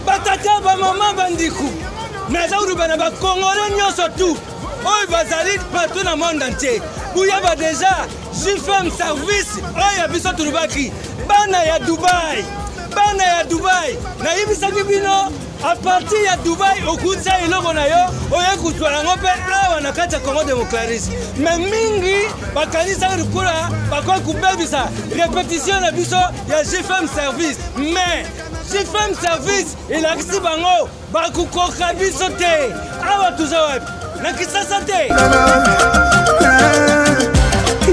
Batata, bamama, bandiku, naza koloba na bakongole nyonso tu oyo bazali partout na monde entier, boyeba deja JFM Service oyo ya biso. Tolobaki bana ya Dubai, bana ya Dubai, nayebisaki bino à partir ya Dubai okutisa eloko na yo, oye kozwa yango mpe awa na kati ya Congo démocratique. Mais mingi bakanisaki lokola bakoki kobebisa répétition na biso ya JFM Service, mais JFM Service elakisi bango bakokoka biso te. Awa toza wapi? Na Kisasa te.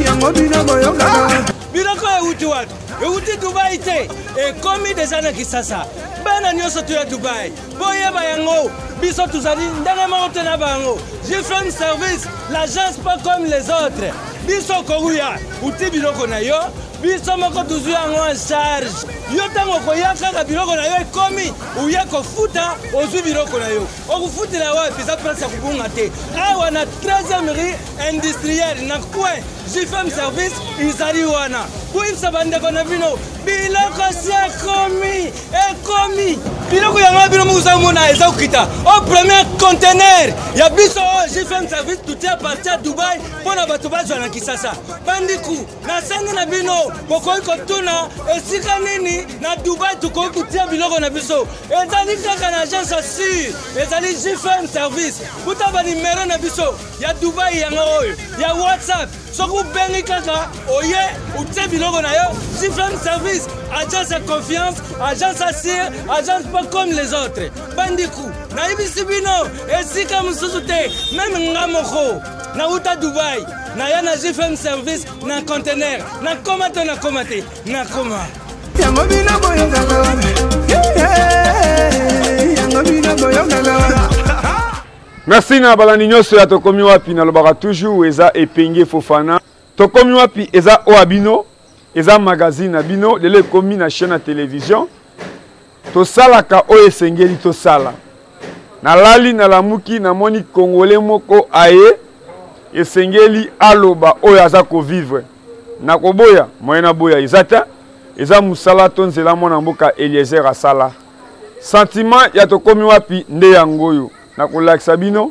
Yango bino boyokaka. Biloko euti wapi? Euti Dubai te, ekomi deja na Kisasa. Bana nyonso to ya Dubai, boyeba yango, biso tozali ndenge moko te na bango. JFM Service, l'agence pas comme les autres. Biso koruya uti biloko na yo, biso moko tozwi yango en charge. Yo ntango okoya kaka, biloko na yo ekomi, oye kofuta, ozwi biloko na yo. Okofutela wapi? Eza place ya kobunga te, awa na 13e rue industrielle na coin, JFM Service ezali wana. Koyebisa bandeko na bino, biloko si ekomi, ekomi biloko yango. Bino moko ozomona eza kokita o premier conteneur ya biso oyo JFM Service tuti à partir ya Dubai mpo na bato bazwa na Kisasa. Bandiku, nasengi na bino, bokoki kotuna esika nini na Dubai tokoki kotia biloko na biso. Ezali kaka na agence assure, ezali JFM Service. Kuta banimero na biso ya Dubai yango oyo ya WhatsApp. Soki obengi kaka, oye otie biloko na yo. JFM Service, agence ya confiance, agence assure, agence pas comme les autres. Bandiku, nayebisi bino, esika mosusu te. Même nga moko nauta Dubai, naya na JFM Service na conteneur. Nakoma to nakoma te? Nakoma. Yango bino boyokaka wana, yango bino boyokaka wana. Merci na balandi nyonso ya Tokomi Wapi. Nalobaka toujours, eza Epenge Fofana. Tokomi Wapi eza oyo ya bino, eza magazine na bino. Lelo ekomi na chaîne ya télévision. Tosalaka oyo esengeli tosala. Nalali, nalamuki, namoni Congolais moko aye, esengeli aloba oyo aza kovivre. Nakoboya moyen naboya eza te, eza mosala to nzela mwana mboka Eliezer asala. Sentiment ya Tokomi Wapi nde yango oyo nakolakisa bino.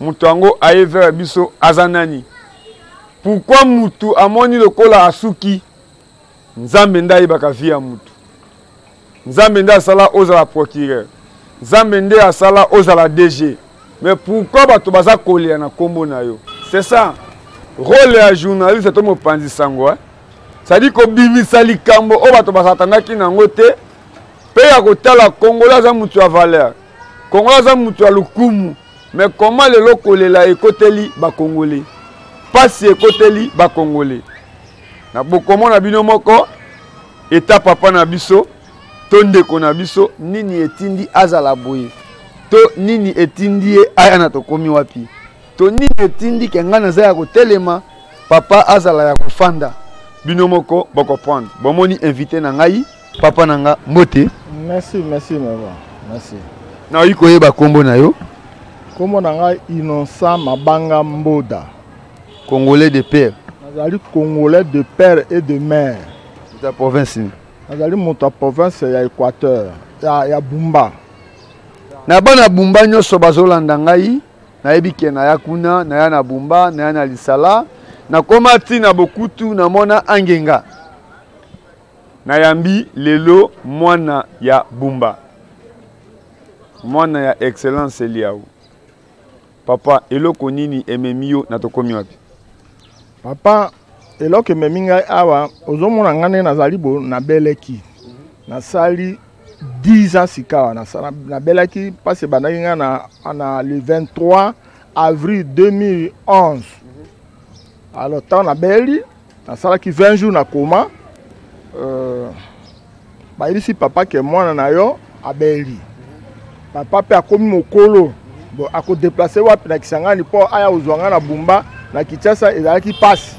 Moto yango aye vers biso aza nani? Pourquoi mutu amoni lokola asuki? Nzambe nde ayebaka vie ya mutu. Nzambe nde asala ozala procureur, Nzambe nde asala ozala DG, mais pourquoi bato baza kolela na nkombo na yo? C'est ça rôle ya journaliste to mopanzi sango, eh? C'est-à-dire kobimisa likambo oyo bato basatandaki nango te, mpe ya kotala Congolais aza mutu ya valeur, Congolais aza mutu ya lokumu. Mais comment lelo kolela ekoteli Bakongolais, pasi ekoteli Bakongolais? Na bokomona bino moko eta papa na biso to ndeko na biso, nini etindi azala boye, to nini etindi ye aya na Tokomi Wapi, to nini etindi ke ngai naza ya kotelema, papa azala ya kofanda? Bino moko bokoprendre. Bomoni invité na ngai, papa na nga, mbote. Merci, merci mama, merci. Naoyi koyeba nkombo na yo? Nkombo na ngai Innocent Mabanga Mboda. Congolais de père? Nazali Congolais de père et de mère. Moto ya province nini? Nazali moto ya province ya Équateur, ya Bumba. Na bana Bumba nyonso bazolanda ngai, nayebi ke naya kuna, naya na Bumba, naya na Lisala, nakoma ntina Bokutu, namona Angenga. Nayambi lelo mwana ya Bumba, mwana ya Excellence Eliau. Papa, eloko nini ememi yo na Tokomi Wapi? Papa, eloko ememi ngai awa, ozomona ngai ndenge nazali bo, nabeleki, nasali 10 ans sikawa. Nabelaki mpasi ebandaki ngai na le 23 avril 2011. Alors ntango nabeli, nasalaki 20 jours na coma. Bayebisi papa ke mwana na yo abeli. Papa mpe akomi mokolo bon, akodéplacer wapi na Kisangani mpo aya kozwa ngai na Bumba na Kinshasa? Ezalaki mpasi,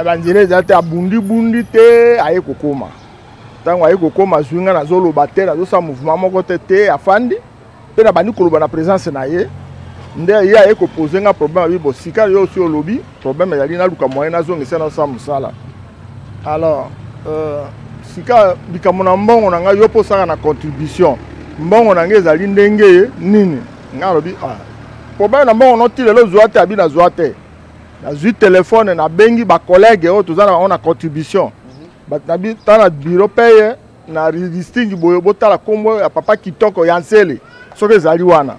banzela eza te. Abundibundi te, aye kokóma. Ntango aye kokóma, azwi ngai, nazoloba te, nazosala mouvement moko te te. Afandi mpe nabandi koloba na présence na ye. Nde ye aye koposer nga problème, abi bo sika yo osi olobi, problème ezali naluka moyen nazongisa, nasala mosala. Alors Sika likambo na mbongo na ngai, yo mpo osala na contribution, mbongo na ngai ezali ndenge nini? Ngai alobi, ah, problème na mbongo noti lelo ozwa te. Abi nazwa te. Nazwi telefone, nabengi bacollègue oyo toza na bango na contribution. Bato nabi ta na bureau paye na listing boye, botala nkombo ya papa Kitoko ya Nsele soki ezali wana.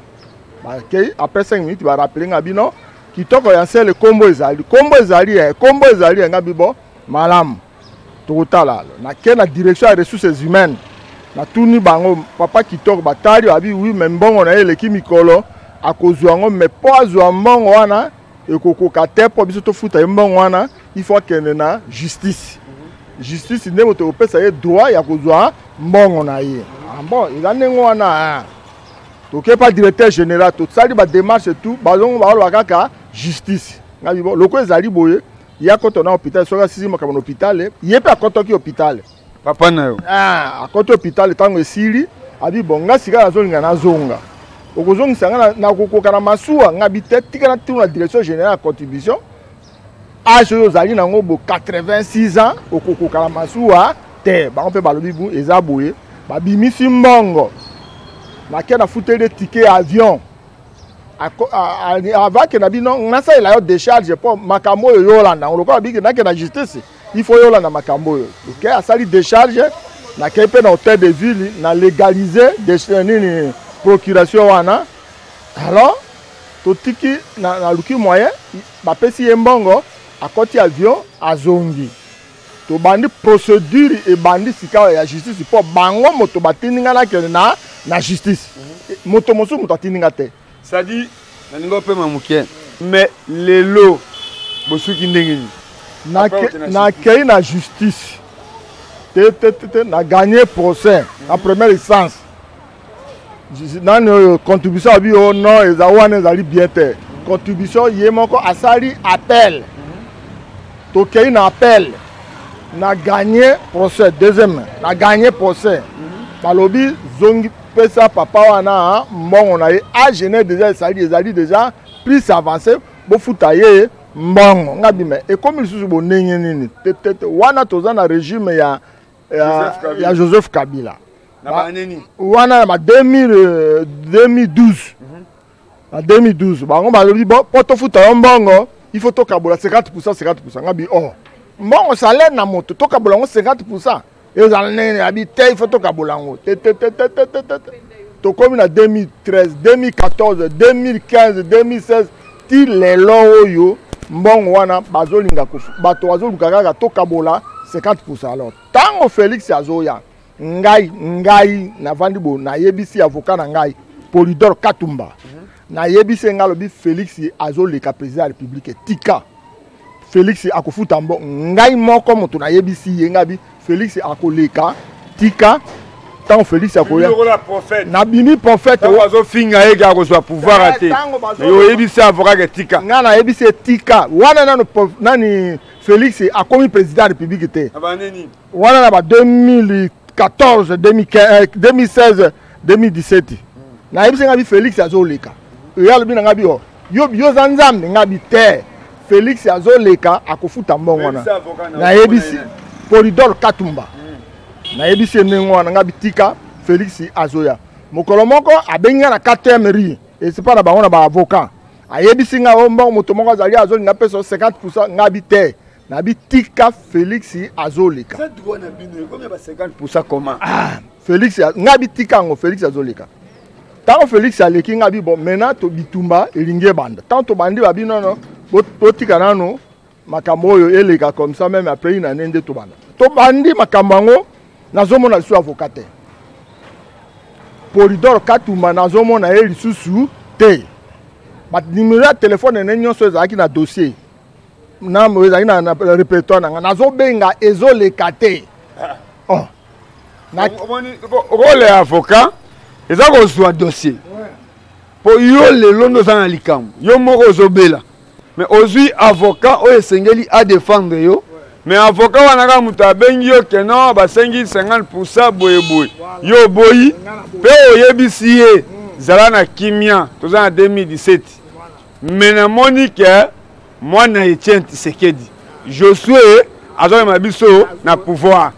Bakei, après 5 minutes barappeler nga bino Kitoko ya Nsele, nkombo ezali, nkombo ezali, nkombo ezali. Nga bibo malamu, tokotala. Nake na direction ya ressources humaines, natuni bango papa Kitoko, batali, babi oui, mais mbongo na ye eleki mikolo, akozwa yango, mais mpo azwa mbongo wana ekokoka te. Mpo biso tofuta ye mbongo wana, il faut akende na justice. Justice nde moto ekopesa ye droit ya kozwa mbongo na ye. Ah, bon, eza ndenge wana. Toke pa directeur général, tosali badémarche tout, bazongo baoloba kaka justice. Ngai bon, loko ezali boye, ye akɔtɔ na hôpital. Soki asisi makambo na hôpital, ye mpe akɔtɔki hôpital. Papa na yo? Ah, akɔti hôpital. Ntango esili, abi bon, nga sika nazolinga nazonga, okozongisa nga nakokoka na masuwa? Nga bi te, tika na tuna direction générale ya contribution. Âge oyo ozali nango bo 86 ans, okokoka na masuwa te. Bango mpe balobi bu eza boye, babimisi mbongo, nake nafuteli ticket ya avion avake na bino. Nasalela yo décharge mpo makambo oyo yolanda yango lokola biki nake na justice, il faut yolanda makambo oyo. Ok, asali décharge, nakei mpe na hôtel de ville na légaliser nini, procuration wana. Alors totiki, naluki moyen, bapesi ye mbongo, akɔti avion, azongi. Tobandi procédure, ebandi sika ya justice, mpo bango moto batindi nga nakende na justice. Moto mosusu moto atindi nga te. Sadi, nalingi opema moke, mais lelo bosuki ndenge nini? Nakei na justice te te te te, na gagné procès na première instance. Nani oyo contribution abi o non, eza wana ezali bien te. Contribution ye moko asali appel, tokei na appel, na gagné procès deuxième, na gagné procès. Balobi zongi, pesa papa wana mbongo na ye, âge ne déjà esali, ezali déjà plus avancé, bofuta ye mbongo. Nga bima ekomi lisusu bondenge nini? Te te te, wana toza na régime ya Joseph Kabila. Wana na ba 2012. Na 2012 bango balobi bo mpo tofuta yo mbongo, il faut tokabola 50%, 50%. Nga bi oh, mbongo salaire na moto, tokabola yango 50%, ezala ndenge? Abi te, il faut tokabola yango. Te te te te te te te, tokomi na 2013, 2014, 2015, 2016, ti lelo oyo mbongo wana bazolinga, bato bazoluka kaka tokabola 50%. Alors ntango Félix azoya, ngai navandi bo, nayebisi avocat na ngai Polidor Katumba. Nayebisi ye, ngai alobi Félix azoleka président ya République, tika Félix akofuta mbo. Ngai moko moto nayebisi ye, ngai bi Félix akoleka, tika ntango Félix akoya. Nabimi prophète. Azofinga ye ke akozwa pouvoir te, oyebisi avocat ke tika. Ngai nayebisi ye tika wana nano nani Félix akomi président ya République te. Wana na ba 2014, 2016, 2017, nayebisi ngai bi Félix azoleka. Ye alobi na ngai bi o yo yo oza Nzambe? Ngai bi te, Félix azoleka, akofuta mbongo wana. Nayebisi Polidor Katumba, nayebisi ye ndenge wana, ngai bitika Félix azoya. Mokolo moko abengi ngai na 4e rue, esipa na bango na baavocat, ayebisi ngai o mbongo moto moko azali azolinga apesa 50%. Ngai bi te, nabi tika Félix azoleka. Ah, Félix, ngai bitika yango, Félix azoleka. Ntango Félix aleki, ngai bi bon, maintenant to bitumba elingi ebanda. Ntango tobandi, babi nono, botika nano makambo oyo eleka comme ça, même après une année nde tobanda. Tobandi makambo yango, nazomona lisusu avocat te, Polidor Katumba nazomona ye lisusu te. Banimero ya telefone ne nyonso ezalaki na dossier na ezalaki na répertoire na ngai, nazobenga, ezoleka te. Oh. Rôle ya avocat eza kozwa dossier mpo yo lelo nde oza na likambo, yo moko ozobela, mais ozwi avocat oyo esengeli adéfendre yo, mais avocat wana kaka moto abengi yo ke non, basengi 50% boyeboye, yo oboyi mpe oyebisi ye zala na kimia. Toza na 2017, mais namoni ke mwana Etienne Tshisekedi Josue. Azomema biso na pouvoir.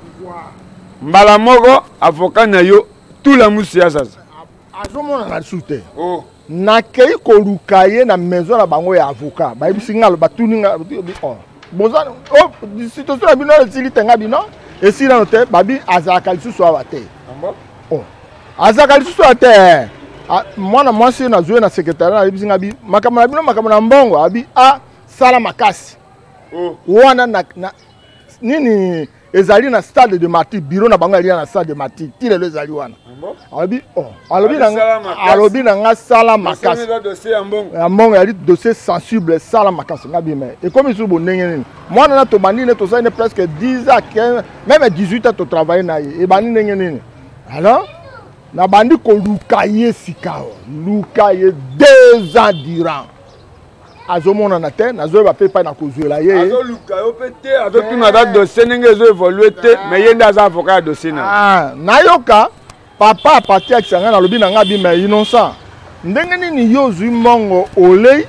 Mbala moko avocat na yo tula musi ya zaza. Azomonana lisusu te. Oh. Nakei koluka ye na maison na bango ya avocat. Bayebisi nga batuni nga oh. Boza oh situation na bino esili te nga bino esili nano te babi azalaka lisusu awa te. Ah oh. Azalaka lisusu awa te. Ah, mwana mwasi nazwi ye na secrétariat ayebisi nga bi makambo na bino makambo na mbongo abi a ah, sala makasi. Oh. Wana na, na nini ezali na stade de martyr bureau na bango ezali na stade de martyr ti lelo ezali wana ah alobi oh, alobi na alobi na nga sala makasi ya mbongo ezali dossier sensible sala makasi nga bima ekomi lisusu bondenge nini mwana na tobandi ne tosali ne presque 10 ans 15 même 18 ans totravaille na ye ebandi ndenge nini alors nabandi koluka ye sikawa luka ye 2 ans durant azomonana te nazoyeba mpe epai nakozwela ye azoluka yo mpe te azotuna ata dossier ndenge ezo évolue te mais ye nde aza avocat ya dossier na ah, nayoka papa apati akisa ngai nalobi na ngai bima innocent ndenge nini yo ozwi mbongo olei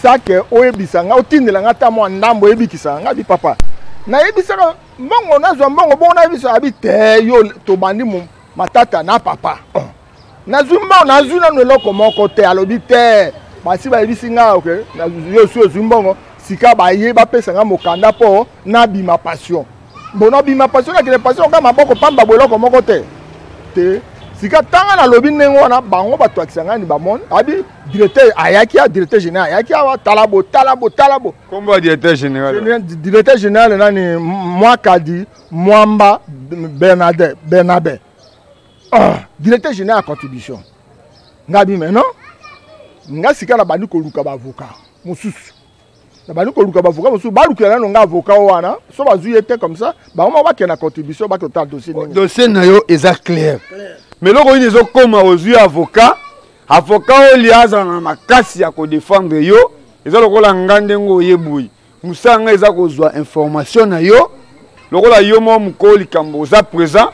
sake oyebisa ngai otindela ngai ata mwa ndambo oyebikisa ngai bi papa nayebisaka mbongo nazwa mbongo bongo nayebisa abi te yo tobandi matata na papa oh. Nazwi mbongo, nazwi nanu eloko moko te. Alobi te, basi bayebisi nga ok, yo osi ozwi mbongo, sika baye bapesa nga mokanda mpo nabima passion. Bon, nabima passion, nakende passion kaka maboko pamba boye eloko moko te. Te, sika tanga nalobi ndenge wana, bango bato ya Kisangani bamoni, abi directeur ayaki awa, directeur général ayaki awa, tala bo, tala bo, tala bo. Kombo ya directeur général? Directeur général nani, Mwakadi Mwamba Bernadette, Bernabe. Ah, directeur général ya contribution nga bi mais non nga sika nabandi koluka baavocat mosusu nabandi koluka baavocat mosusu balukela nano nga avocat wana so bazwi ye te comme ça bango moko bakende na contribution bakende kotala dossier ndenge dossier na yo eza clair mais eloko nini ezokoma ozwi avocat avocat oyo lia azala na makasi ya kodefendre yo eza lokola nga ndenge oye boye mosala ngai eza kozwa information na yo lokola yo moko mokolo likambo oza présent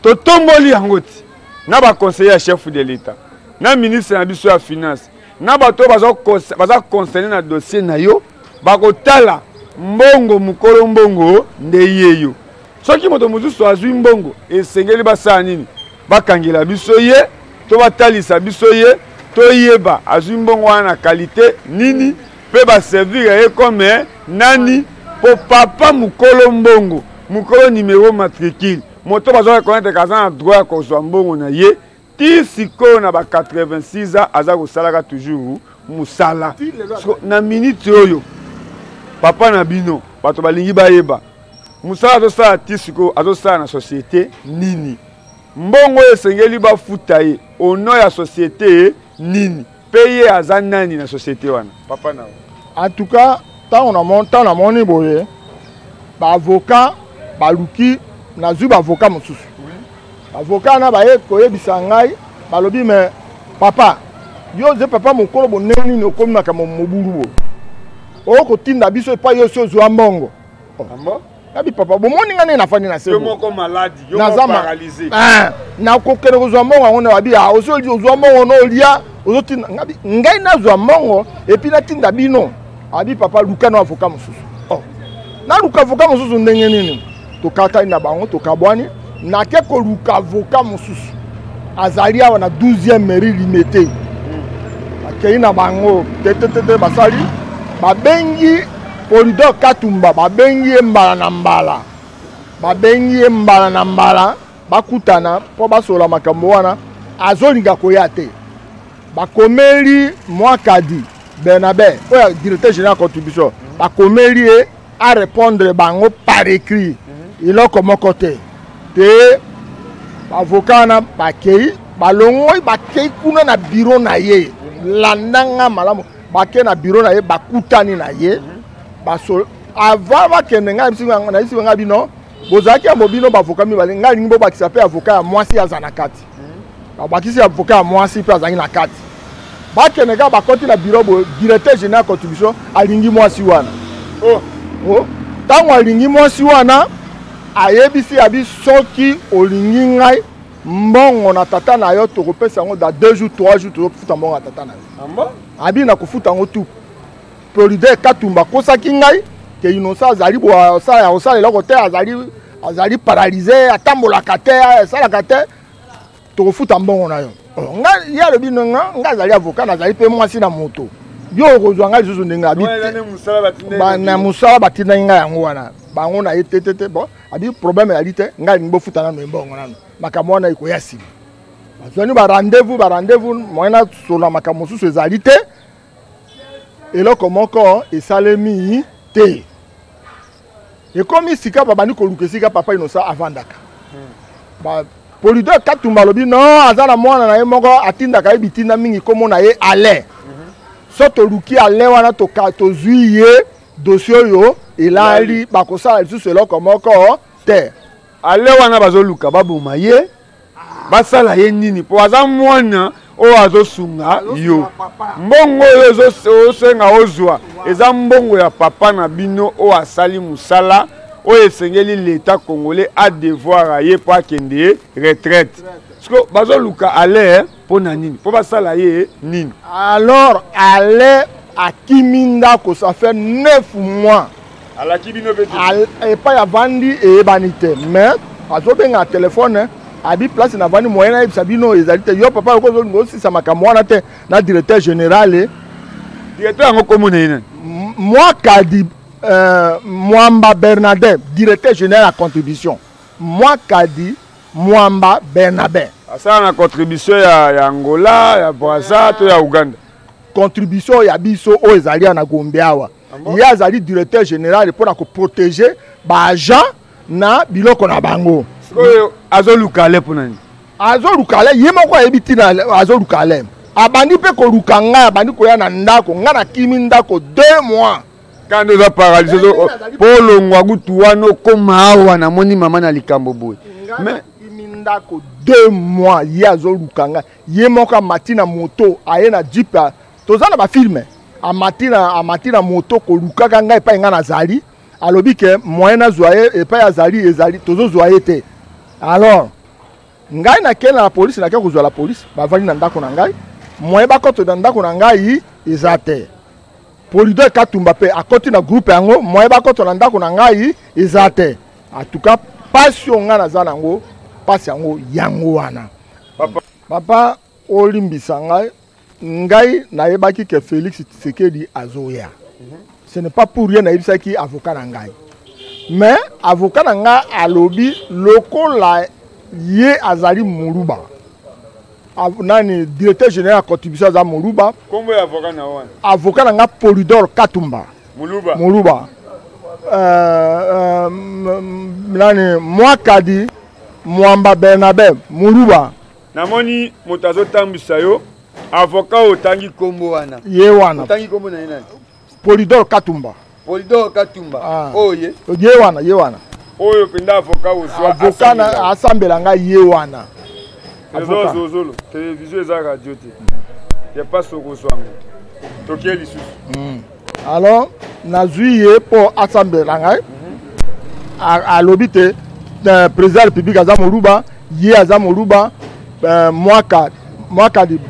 totomboli yango ti na baconseiller ya chef de l'état na ministre na biso ya finance na bato oyo baza concerne na dossier na yo bakotala mbongo mokolo mbongo nde ye yo soki moto mosusu azwi mbongo esengeli basala nini bakangela biso ye to batalisa biso ye toyeba azwi mbongo wana na kalite nini mpe baservir ye comme nani mpo papa mokolo mbongo mokolo numero matricule moto baza reconnaître ke aza na droit ya kozwa mbongo na ye ti sikoyo na ba 86 ans aza kosalaka toujours mosala na minute oyo papa na bino bato balingi bayeba mosala azosala ti sikoyo azosala na société nini mbongo oyo esengeli bafuta ye au nom ya société nini mpe ye aza nani na société wana papa na yo en tout cas ntango namoni boye baavocat baluki nazwi baavocat mosusu baavocat wana baye koyebisa ngai balobi me papa yo oze papa mokolo bonene nini okomi makambo mobulu boye okotinda biso epai yo osi ozwa mbongo oh. Nabi papa bomoni nga ndenge nafandi na se yo moko maladi yo moko paralysé eh, nakokende kozwa mbongo yango na babi ah, osi ozwa mbongo na olia ozotinda ngabi ngai nazwa mbongo epuis natinda bino abi papa luka na avocat mosusu oh. Naluka avocat mosusu ndenge nini tokatani na bango tokabwani nake koluka avocat mosusu azali awa na 12e mairie limete akei na bango tetetete basali babengi Polydor Katumba babengi ye mbala na mbala babengi ye mbala na mbala bakutana mpo basola makambo wana azolinga koya te bakomeli Mwakadi Bernabe oyo directeur général contribution bakomeli ye a répondre bango par écrit eloko moko te te bavoka wana bakei balongoi bakei kuna na biro na ye landanga malamu bakei na biro na ye bakutani na ye baso avant bakende ngai nayebisi ngai bino bozalaki yambo bino bavoka mibale ngai alingi bobakisa mpe avoka ya mwasi aza na kati babakisi avoka ya mwasi mpe azalaki na kati bakende kaka bakoti na biro boye directeur général contribution alingi mwasi wana oh. Oh. Ntango alingi mwasi wana ayebisi abi soki olingi ngai mbongo na tata na yo tokopesa yango dans 2 jours 3 jours tozofuta mbongo na tata na yo ah abi na kofuta yango tout Polydor Katumba akosaki ngai Ke Innocent azali boye, akosala eloko te, azali paralyse, atambolaka te, asalaka te, tokofuta mbongo na yo. Oh, nga ye alobi nga, nga azali avocat, nazali mpe mwasi na moto, yo okozwa ngai lisusu ndenge abi na mosala batindaki ngai yango wana, bango na ye te te te. Bon, abi problème ezali te, ngai alingi bofuta nano embongo nano, makambo wana ekoya nsima. Bazwani ba rendez-vous, ba rendez-vous, moyen nasola makambo mosusu ezali te, eloko moko esalemi te. Ekomi sika babandi koluka esika papa Innocent avandaka. Ba Polydor Katumba alobi non, aza na mwana na ye moko atindaka ye bitinda mingi, kombo na ye Alain. So toluki Alain wana, tozwi ye, dossier oyo elali, bakosala lisusu eloko moko te. Alain wana bazoluka baboma ye, basala ye nini? Po aza mwana oyo azosunga yo. Mbongo oyo osenga ozwa eza mbongo ya papa na bino oyo asali mosala oyo esengeli l'État congolais a devoir ye po akende retraite. Siko bazoluka Alain mpo na nini? Mpo basala ye nini? Alors Alain akimi ndako, ça fait 9 mois. Alaki bino pe te. Epai avandi eyebani te, mais azobenga na telefone, abi place navandi, moyen nayebisa bino ezali te. Yo papa okoki ozolinga osisa makambo wana te na directeur général. Directeur yango kombo na ye nani? Mwakadi Mwamba Bernardin, directeur général ya contribution. Mwakadi Mwamba Bernardin. Asala na contribution ya Angola, ya Brazza to ya Uganda? Contribution ya biso oyo ezali ya na Gombe awa. Ye azali directeur général mpona koprotéger baagent na biloko na bango. Sikoyo azoluka ale mpona nini? Azoluka ale, ye moko ayebi ntina azoluka ale. Abandi mpe koluka ngai, abandi koya na ndako, ngai nakimi ndako 2 mois. Kanda oza paralyse, mpo olongwa kutu wana okóma awa, namoni mama na likambo boye. Mais nakimi ndako 2 mois, ye azoluka ngai. Ye moko amati na moto, aye na jeep, toza na bafilme, amati na moto kolukaka ngai epai ngai nazali. Alobi ke moyen nazwa ye epai azali ezali, tozozwa ye te. Alors ngai nakei na la police, nakei kozwa la police, bavandi na ndako na ngai, moyen bakota na ndako na ngai eza te. Polydor Katumba mpe akoti na groupe yango, moyen bakota na ndako na ngai eza te. En tout cas pasi oyo ngai naza nango, pasi yango yango wana. Papa. Papa, olimbisa ngai, ngai nayebaki ke Félix Tshisekedi azoya. Ce n'est pas pour rien nayebisaki avocat na ngai. Mais avocat na ngai alobi lokola ye azali Moluba. Nani directeur général ya contribution aza Moluba. Kombo ya avocat na wana? Avocat na ngai Polydor Katumba. Moluba. Moluba. Nani Mwakadi Mwamba Bernabé Moluba. Namoni moto azotambwisa yo, avocat otangi kombo wana. Ye wana. Otangi kombo na ye nani? Polydor Katumba. Polydor Katumba. Oyo ye? Ye wana, ye wana. Oyo mpenza avocat ozwa Avocat na asambela ngai ye wana. Avocat. Zozolo, télévision eza radio te. Ya pas okozwa yango. Tokie lisusu. Alors, nazwi ye mpo asambela ngai. Alobi te, président de la République aza Moluba, ye aza Moluba, Mwakadi, Mwakadi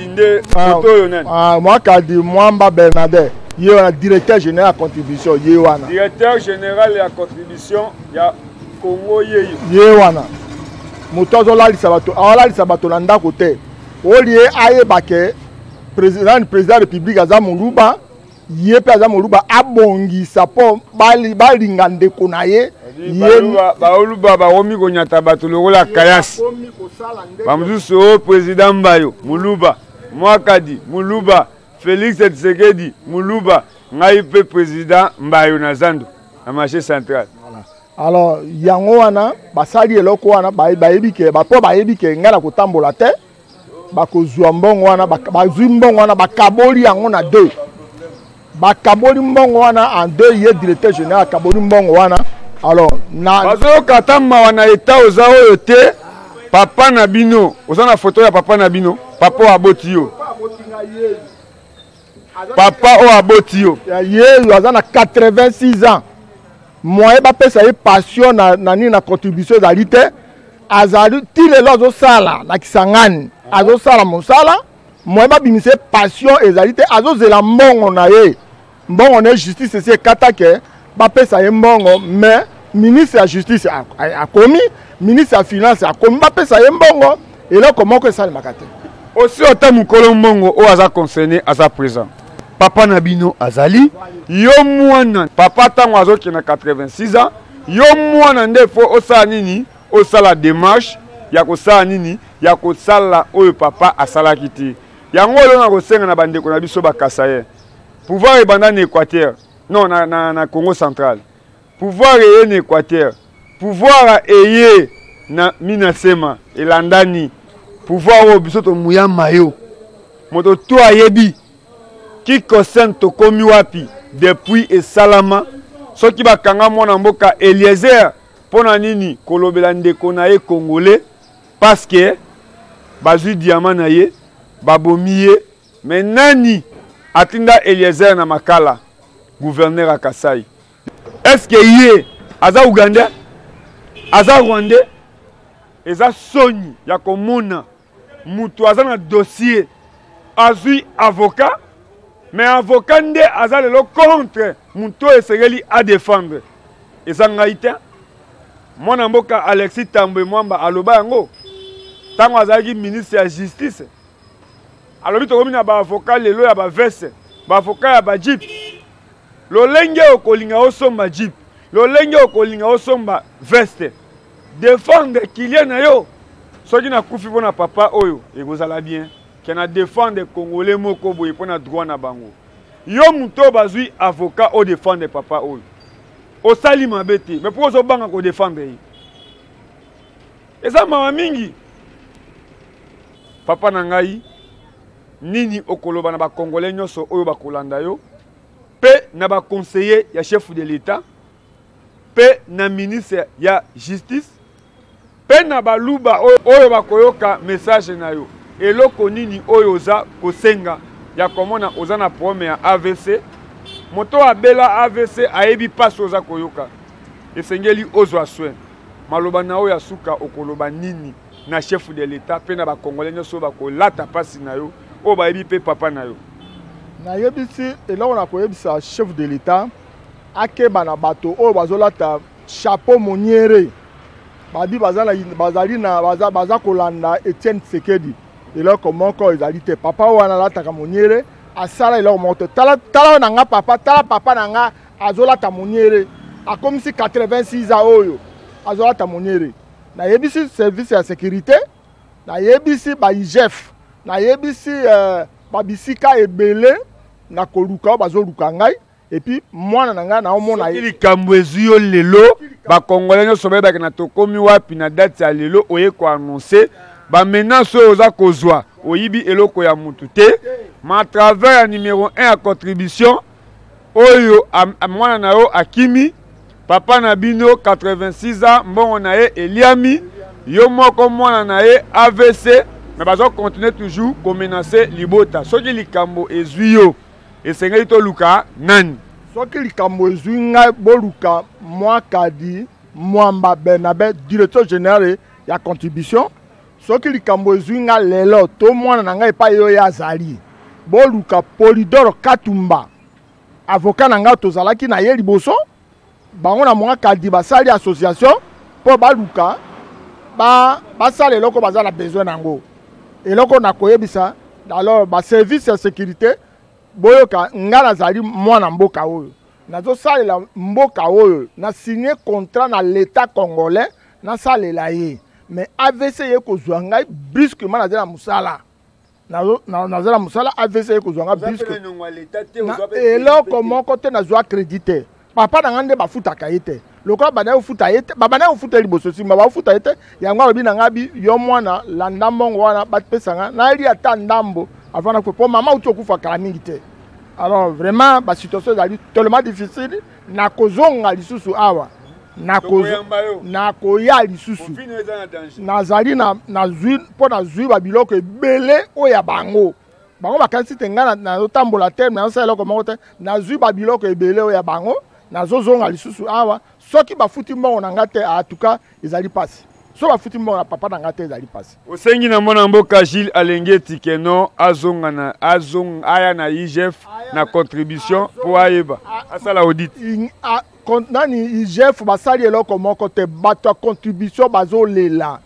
nde photo oyo nani? Mwakadi Mwamba Bernardin, ye wana directeur général ya contribution, ye wana. Directeur général ya contribution ya Congo ye. Ye wana. Moto azolalisa bato, azolalisa bato na ndako te. Olie ayeba ke président de la République aza Moluba, ye mpe aza Moluba, abongisa mpo balinga ndeko na ye. Ye baoluba bakomi konyata bato lokola kayasi. Bamosusu oyo président Mbayo Moluba, Mwakadi Moluba, Félix Tshisekedi Moluba, ngai mpe président Mbayo na Zando na marché central. Voilà. Alors yango wana basali eloko wana, bayebi ke, mpo bayebi ke ngai na kotambola te, bakozwa mbongo wana, bazwi mbongo wana, bakaboli yango na deux. Bakaboli mbongo wana en deux, ye directeur général akaboli mbongo wana. Alors, na bazoyoka ata mawa na eta oza oyo te. Papa na bino, oza na photo ya papa na bino, papa oyo aboti yo. Papa oyo aboti yo. Ya ye aza na 86 ans. Moyen bapesa ye passion na nini na contribution ezali te. Azali ti lelo azosala na Kisangani, azosala mosala, moyen babimisa ye passion ezali te, azozela mbongo na ye. Mbongo na justice esi ekata ke bapesa ye mbongo, mais ministre ya justice akomi, ministre ya finance akomi, bapesa ye mbongo, eloko moko esalemaka te. Osi ata mokolo mbongo oyo aza concerné aza présent, papa na bino azali yo mwana papa ntango azokende 86 ans, yo mwana nde fo osala nini? Osala démarche ya kosala nini? Ya kosala oyo papa asalaki te. Yango oyo na kosenga na bandeko na biso bakasaye, pouvoir ebanda na Équateur, non, na Congo central, pouvoir eye na Équateur, pouvoir eye na Minasema, elandani pouvoir oyo biso tomuya mayo moto to ayebi qui concerne tokomi wapi depuis esalama. Soki bakanga mwana mboka Eliezer mpo na nini kolobela ndeko na ye congolais, parce que bazwi diamant na ye, babomi ye. Mais nani atinda Eliezer na Makala, gouverneur ya Kasai? Est-ce que ye aza Ougandais, aza Rwandais? Eza soni ya komona mutu aza na dossier, azwi avocat, mais avocat nde aza lelo contre mutu oyo esengeli a défendre. Eza ngai te, mwana mboka Alexis Tambwe Mwamba aloba yango ntango azalaki ministre ya justice. Alobi tokomi na baavocat lelo ya baveste, baavocat ya bajeep. Lolenge okolinga osomba jeep, lolenge okolinga osomba veste, défendre client na yo. Soki nakufi mpo na papa oyo ekozala bien ke na défendre congolais moko boye mpo na droit na bango. Yo moto oyo bazwi avocat o défendre papa oyo, osali mabe te, mais mpo ozobanga kodefendre ye, eza mawa mingi. Papa na ngai, nini okoloba na bakongolais nyonso oyo bakolanda yo, mpe na baconseiller ya chef de l'État, mpe na ministre ya justice, mpe na baluba oyo bakoyoka message na yo? Eloko nini oyo oza kosenga ya komona oza na problème ya AVC? Moto abela AVC ayebi mpasi oza koyoka, esengeli ozwa soin. Maloba na oyo ya suka okoloba nini na chef de l'État mpe na bakongolais nyonso oyo bakolata mpasi na yo, oyo bayebi mpe papa na yo? Nayebisi eloko na koyebisa chef de l'État, akeba na bato oyo bazolata chapeau moniere, babi baza na, bazali na, baza, baza kolanda Etienne Tshisekedi. Eloko moko ezali te. Papa wana alataka moniere, asala eloko moko te. Tala, tala na nga papa, tala papa na nga azolata moniere, akomisi 86 ans oyo azolata moniere. Nayebisi service ya sécurité, nayebisi ba IGF, nayebisi babisika ebele na koluka oyo bazoluka ngai. Et puis mwana na ngai naomona ye. Likambo ezwi yo lelo, bakongolais nyonso bayebaki na tokomi wapi na date ya lelo oye koannonce bamenace oyo oza kozwa, oyibi eloko ya mutu te, ma à travers ya numéro 1 ya contribution oyo mwana na yo akimi, papa na bino 86 ans, mbongo na ye eliami, yo moko mwana na ye AVC, mais bazo continuer toujours komenacer libota. Soki likambo ezwi yo, esengeli toluka nani? Soki likambo ezwi ngai, boluka Mwakadi Mwamba Bernabe, directeur général ya contribution. Soki likambo ezwi ngai lelo to mwana na ngai epai oyo azali, boluka Polidor Katumba, avocat na ngai tozalaki na ye liboso. Bango na Mwakadi basali association mpo baluka basala eloko baza na besoin nango. Eloko na koyebisa alors ba service ya sécurité, boyoka ngai nazali mwana mboka oyo, nazosalela mboka oyo, na signé contrat na l'État congolais, nasalela ye, mais AVC ye kozwa ngai brusquement, naza na mosala. Naza na mosala, AVC ye kozwa ngai brusque. Eloko moko te, nazwa crédit te. Papa na ngai nde bafutaka ye te, lokola bandaki kofuta ye te, babandaki kofuta ye liboso, nsima bafuta ye te. Yango alobi na ngai bi yo mwana landa mbongo wana bapesa ngai, nayeli ata ndambo avant nakufa, po mama auti okufa kala mingi te. Alors vraiment ba situation ezali tellement difficile, nakozonga lisusu awa, nakoya lisusu, nazali na nazwi mpo nazwi ba biloko ebele oyo ya bango. Bango bakanisi te ngai nazotambola te, nazosala eloko moko te, nazwi ba biloko ebele oyo ya bango, nazozonga lisusu awa. Soki bafuti mbongo na ngai te, en tout cas ezali mpasi. So bafuti mbongo na papa na ngai te, ezali mpasi. Osengi na mwana mboka Gilles Alengeti keno azonga na azonga aya na IGF na contribution mpo ayeba asala audit. Nani IGF basali eloko moko te, bato ya contribution bazolela.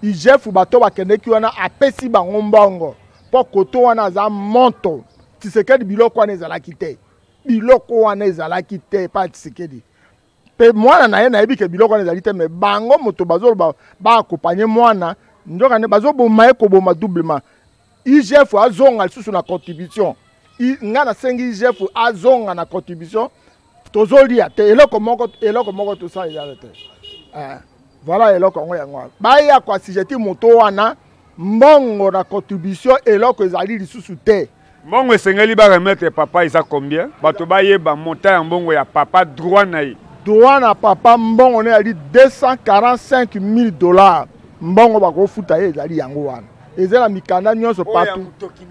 IGF bato bakendeki wana, apesi bango mbongo mpo koto wana aza moto Tshisekedi. Biloko wana ezalaki te, biloko wana ezalaki te epai ya Tshisekedi mpe mwana na ye. Nayebi ke biloko wana ezali te, me bango moto bazoloba baakompanye mwana, nzoka nde bazoboma ye, koboma doublement. IGF azonga lisusu na contribution. Nga nasengi IGF azonga na contribution. Tozolia te, eloko moko, eloko moko tosala ezala te. Voilà, eloko yango yango wana baya koassujettir moto wana mbongo na contribution, eloko ezali lisusu te. Mbongo esengeli baremettre papa eza combien? Bato bayeba montant ya mbongo ya papa, droit na ye. Droit na papa, mbongo na ezali 245 000 $. Mbongo bakofuta ye ezali yango wana, eza na mikanda nyonso partout.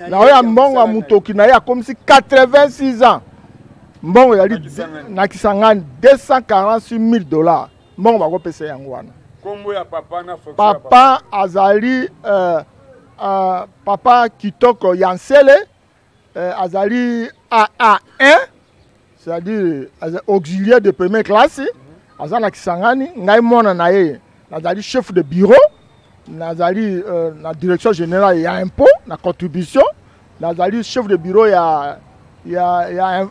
Na oyo ya mbongo ya motoki na ye, akomisi 86 ans, mbongo ezali na Kisangani, 246 000 $. Mbongo bakopesa yango wana. Kombo ya papa na fonction? Papa azali papa Kitoko Yansele, azali AA1, c'est-à-dire auxiliaire de première classe. Aza na Kisangani. Ngai mwana na ye, nazali chef de bureau, nazali na direction générale ya impôt na contribution, nazali chef de bureau ya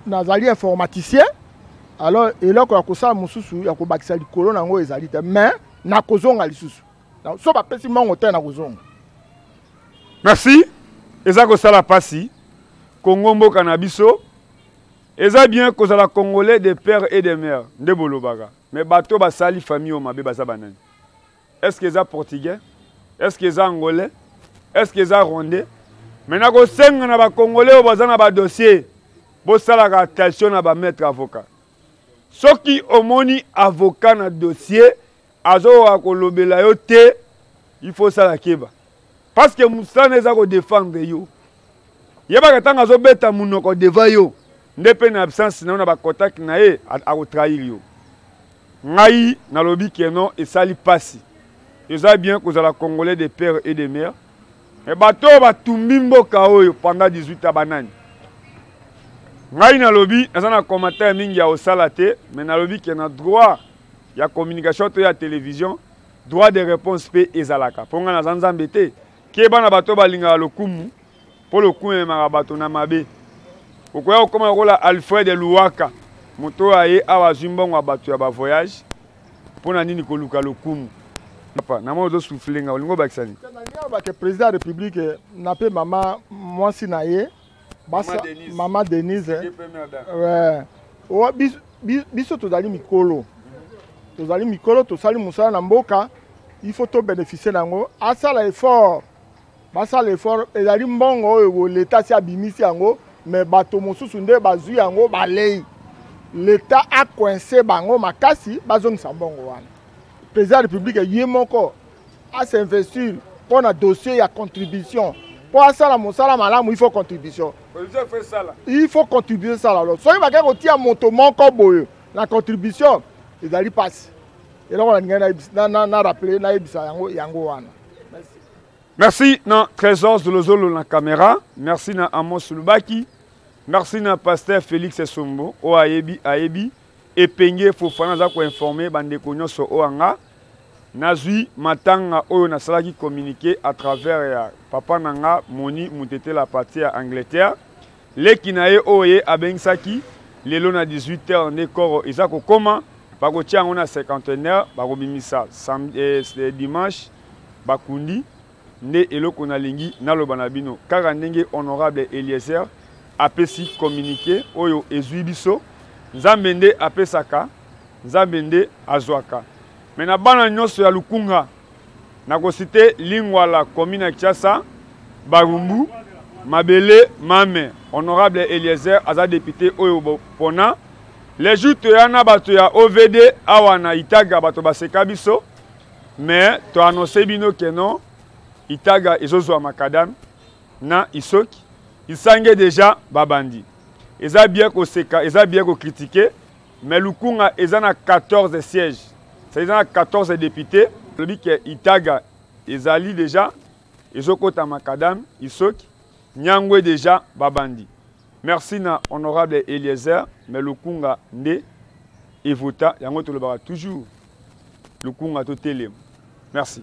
nazali informaticien. Alors eloko ya kosala mosusu ya kobakisa likolo na yango ezali te, mais nakozonga lisusu so bapesi mbongo te, nakozonga. Merci. Eza kosala mpasi, Kongo mboka na biso. Eza bien kozala Congolais de père et de mère nde bolobaka, mais bato basali famille oyo mabe baza banani? Est ce que eza Portugais? Est ce que eza Angolais? Est ce que eza Rwandais? Mais nakosenga na Bacongolais oyo baza na badossier, bosalaka attention na bamaître avocat. Soki omoni avocat na dossier azokoka kolobela yo te, il faut osala keba, parce que mosala eza kodefendre yo. Yebaka ntango azobeta monoko devant yo nde mpe na absence na yo, na bacontact na ye, akotrahir yo. Ngai nalobi keno esali mpasi. Eza bien kozala Congolais de père et de mère, mais bato oyo batumbi mboka oyo pendant 18 ans, banani? Ngai nalobi, naza na commentaire mingi ya kosala te, mais nalobi ke na droit ya communication to ya télévision, droit de réponse mpe ezalaka, mpo ngai naza Nzambe te. Keba na bato balingaka lokumu, mpo lokumu ememaka bato na mabe. Okoya kokóma lokola Alfred Luwaka, moto oyo aye awa azwi mbongo ya bato ya bavoyage. Mpo na nini koluka lokumu? Papa, namoni ozosouffle nga, olingi obakisa nini? Nalingi président ya République na mpe mama mwasi na ye, mama Denise. Biso tozali mikolo, tozali mikolo, tosali mosala na mboka, il faut tobénéficie na yango. Asala effort, basala effort. Ezali mbongo oyo leta si abimisi yango, mais bato mosusu nde bazwi yango, balei. Leta acoince bango makasi, bazongisa mbongo wana. Président ya République ye moko asinvestir mpo na dossier ya contribution, mpo asala mosala malamu. Il faut contribution, il faut contribution esala. Alors soki bakei kotia moto moko boye na contribution, ezali mpasi. Eloko nalingai na rappeler, nayebisa yango, yango wana. Merci na Trésor Zolozolo na caméra, merci na Amos Lubaki, merci na pasteur Félix Esombo oyo ayebi, ayebi Epenge Fofana aza koinforme bandeko nyonso oyo anga nazwi matanga oyo nasalaki communiqué à travers ya papa na nga Moni Mutetela, parti ya Angleterre, leki na ye oyo ye abengisaki lelo na 18 h nde koro eza kokoma. Bakotia yango na cinquantenaire, bakobimisa dimanche, bakundi. Nde eloko nalingi naloba na bino kaka ndenge honorable Eliezer apesi communiqué oyo ezwi biso. Nzambe nde apesaka, Nzambe nde azwaka. Me na bana nyonso ya Lukunga, nakosite Lingwala, commune ya Kinshasa, Barumbu, mabele mame. Honorable Eliezer aza député oyo pona les jours toya na bato ya OVD awa na Itaga, bato baseka biso, mais toannonce bino ke non, Itaga ezozwa macadam na Isoki Isange déjà babandi. Eza bien koseka, eza bien kokritike, mais Lukunga eza na 14 sièges, c'est eza na 14 députés. Lobi ke Itaga ezali deja ezokota macadam isoki nyangwe deja babandi. Merci na honorable Eliezer mais Lukunga nde evota yango tolobaka toujours Lukunga totelema. Merci.